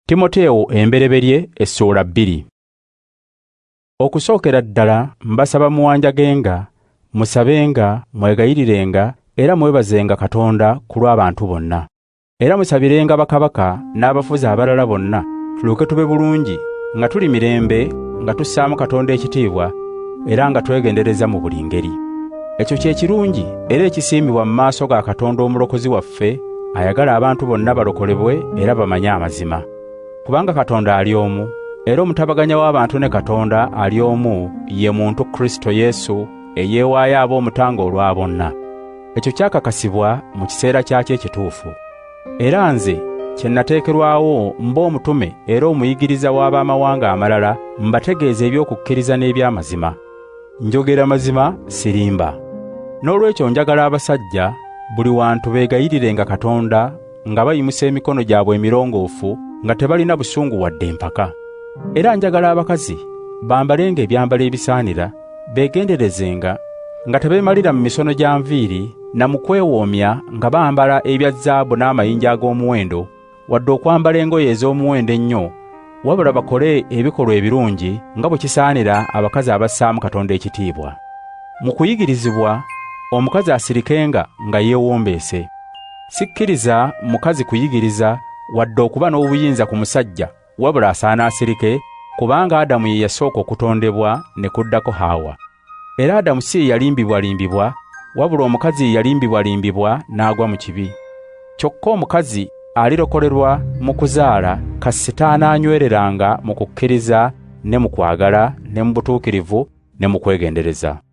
Timoteewo embereberye essuula 2. Okusookera ddala mbasaba muwanjagenga, musabenga, mwegayirirenga era mwebazenga Katonda ku lw'abantu bonna. Era musabirenga bakabaka n'abafuzi abalala bonna, tulyoke tube bulungi nga tuli mirembe, nga tussaamu Katonda ekitiibwa era nga twegendereza mu buli ngeri. Ekyo kye kirungi era ekisiimibwa mu maaso ga Katonda Omulokozi waffe, ayagala abantu bonna balokolebwe era bamanye amazima. Kubanga Katonda ali omu, era omutabaganya w'abantu ne Katonda ali omu, ye muntu Kristo Yesu eyeewaayo ab'omutango olwa bonna. Ekyo kyakakasibwa mu kiseera kyakyo ekituufu. Era nze kye nateekerwawo mba omutume era omuyigiriza w'abamawanga amalala, mbategeeza eby'okukkiriza n'eby'amazima. Njogera mazima, sirimba. N'olwekyo njagala abasajja buli wantu beegayirirenga Katonda nga bayimusa emikono gyabwe emirongoofu, nga tebalina busungu wadde empaka. Era njagala abakazi bambalenga ebyambalo ebisaanira, beegenderezenga nga tebeemalira mu misono gya nviiri na mu kwewoomya nga bambala ebya zaabu n'amayinja ag'omuwendo, wadde okwambala engoye ez'omuwendo ennyo, wabula bakole ebikolwa ebirungi nga bwe kisaanira abakazi abassaamu Katonda ekitiibwa. Mu kuyigirizibwa omukazi asirikenga nga yeewombeese. Sikkiriza mukazi kuyigiriza wadde okuba n'obuyinza ku musajja, wabula asaana asirike, kubanga Adamu ye yasooka okutondebwa ne kuddako Haawa. Era Adamu si ye yalimbibwalimbibwa, wabula omukazi ye yalimbibwalimbibwa n'agwa mu kibi. Kyokka omukazi alirokolerwa mu kuzaala kasita anaanywereranga mu kukkiriza ne mu kwagala ne mu butuukirivu ne mu kwegendereza.